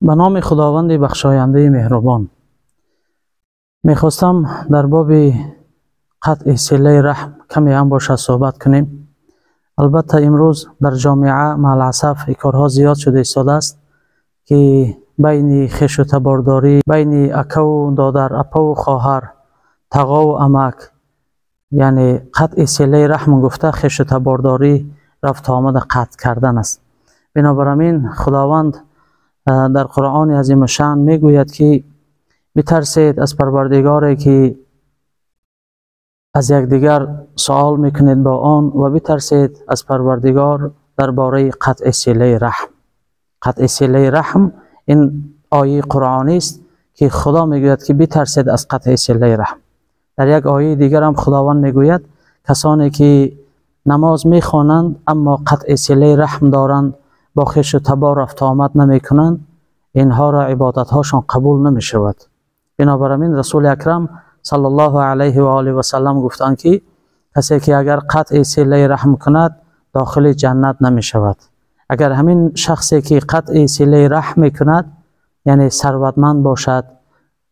Ба номи Худованди бахшояндаи меҳрубон. Мехостам дар боби қатъи силаи раҳм каме ҳам бошад суҳбат кунем. Албатта, имрӯз дар ҷомеа маъаласаф ин корҳо зиёд шуда истодааст, ки байни хешу табордорӣ, байни акаву додар, апаву хоҳар, тағову амак, яъне қатъи силаи раҳм гуфта хешу табордорӣ рафту омада қатъ кардан аст. Бинобар ҳамин Худованд дар Қуръони азимушшаън мегӯяд, ки битарсед аз Парвардигоре, ки аз якдигар суол мекунед бо он, ва битарсед аз Парвардигор дар бораи қатъи силаи раҳм. Қатъи силаи раҳм ин ояи қуръонист, ки Худо мегӯяд, ки битарсед аз қатъи силаи раҳм. Дар як ояи дигарам Худованд мегӯяд: касоне ки намоз мехонанд, аммо қатъи силаи раҳм доранд, бо хешу табор рафту омад намекунанд, инҳоро ибодатҳошон қабул намешавад. Бинобар ҳамин Расули Акрам саллаллоҳу алайҳи ва олиҳи васаллам гуфтанд, ки касе ки агар қатъи силаи раҳм кунад, дохили ҷаннат намешавад. Агар ҳамин шахсе ки қатъи силаи раҳм мекунад, яъне сарватманд бошад,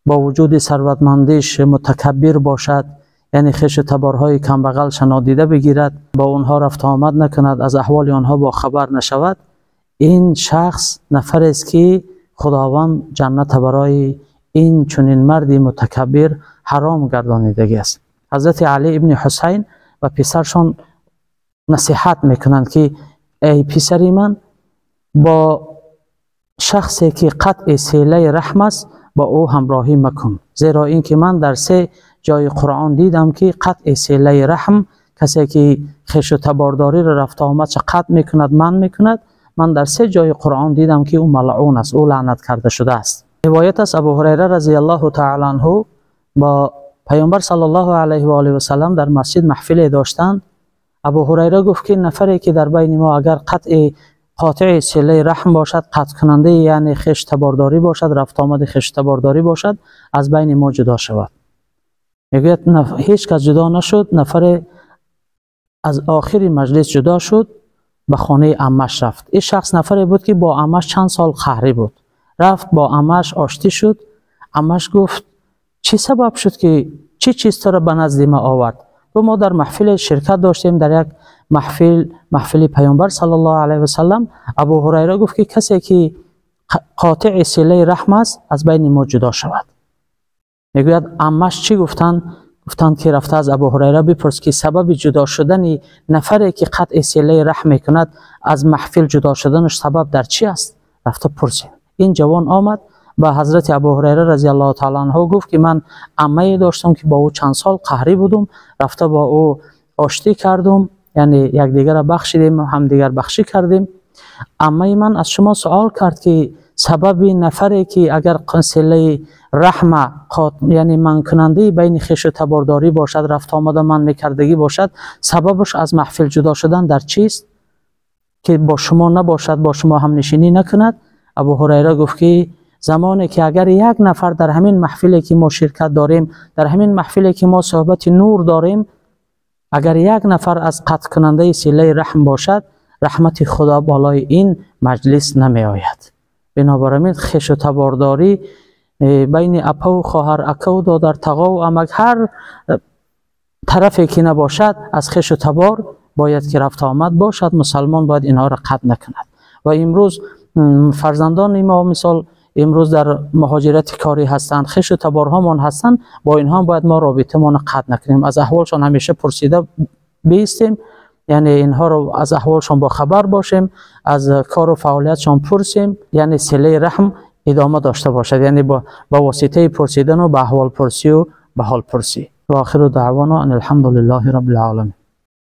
бо вуҷуди сарватмандиш мутакаббир бошад, яъне хешу таборҳои камбағалша нодида бигирад, бо онҳо рафту омад накунад, аз аҳволи онҳо бохабар нашавад, ин шахс нафарест, ки Худованд ҷанната барои ин чунин марди мутакаббир ҳаром гардонидагӣ аст. Ҳазрати Алӣ ибни Ҳусайн ба писаршон насиҳат мекунанд, ки эй писари ман, бо шахсе ки қатъи силаи раҳм аст, бо ӯ ҳамроҳӣ макун, зеро ин ки ман дар се ҷои Қуръон дидам, ки қатъи силаи раҳм, касе ки хешу табордориро рафту омадша қатъ мекунад, манъ мекунад, ман дар се ҷои Қуръон дидам, ки ӯ малъун аст, ӯ лаънат карда шудааст. Ривоят аст, Абу Ҳурайра разияллоҳу таала анҳу бо Паёмбар саллаллоҳу алайҳи ва олиҳи васаллам дар масҷид маҳфиле доштанд. Абу Ҳурайра гуфт, ки нафаре ки дар байни мо агар қатъи қотеи силаи раҳм бошад, қатъкунандаи яъне хеш табордорӣ бошад, рафту омади хеш табордорӣ бошад, аз байни мо ҷудо шавад. Мегӯяд, ҳеҷ кас ҷудо нашуд. Нафаре аз охири маҷлис ҷудо шуд, ба хонаи аммаш рафт. Ин шахс нафаре буд, ки бо аммаш чанд сол қаҳрӣ буд. Рафт, бо аммаш оштӣ шуд. Аммаш гуфт: чӣ сабаб шуд, ки чӣ чиз туро ба назди ма овард? Гуфт: мо дар маҳфиле ширкат доштем, дар як маҳфил, маҳфили Паёмбар саллаллоҳу алайҳи васаллам. Абу Ҳурайра гуфт, ки касе ки қотеи силаи раҳм аст, аз байни мо ҷудо шавад. Мегӯяд, аммаш чӣ гуфтанд? Гуфтанд, ки рафта аз Абу Ҳурайра бипурс, ки сабаби ҷудо шудани нафаре ки қатъи силаи раҳм мекунад, аз маҳфил ҷудо шуданаш сабаб дар чӣ аст. Рафта пурсид. Ин ҷавон омад, ба ҳазрати Абу Ҳурайра разияллоҳу таала анҳу гуфт, ки ман аммае доштам, ки бо ӯ чанд сол қаҳрӣ будум, рафта бо ӯ оштӣ кардум, яъне якдигарро бахшидем, ҳамдигар бахшӣ кардем. Аммаи ман аз шумо суол кард, ки сабаби нафаре ки агар силаи раҳма, яъне манъкунандаи байни хешу табордорӣ бошад, рафту омада манъ мекардагӣ бошад, сабабаш аз маҳфил ҷудо шудан дар чист, ки бо шумо набошад, бо шумо ҳамнишинӣ накунад? Абу Ҳурайра гуфт, ки замоне ки агар як нафар дар ҳамин маҳфиле ки мо ширкат дорем, дар ҳамин маҳфиле ки мо суҳбати нур дорем, агар як нафар аз қатъкунандаи силаи раҳм бошад, раҳмати Худо болои ин маҷлис намеояд. Бинобар ҳамин хешу табордорӣ байни апаву хоҳар, акаву додар, тағову амак, ҳар тарафе ки набошад, аз хешу табор бояд ки рафту омад бошад. Мусалмон бояд инҳоро қатъ накунад. Ва имрӯз фарзандони мо, мисол, имрӯз дар муҳоҷирати корӣ ҳастанд, хешу таборҳомон ҳастанд, бо инҳо бояд мо робитамонро қатъ накунем, аз аҳволшон ҳамеша пурсида биистем, яъне инҳоро аз аҳволшон бохабар бошем, аз кору фаъолиятшон пурсем, яъне силаи раҳм идома дошта бошад, яъне ба воситаи пурсидану ба аҳволпурсию ба ҳолпурсӣ. Ва охиру даъвона ан алҳамду лиллаҳи раббил оламин.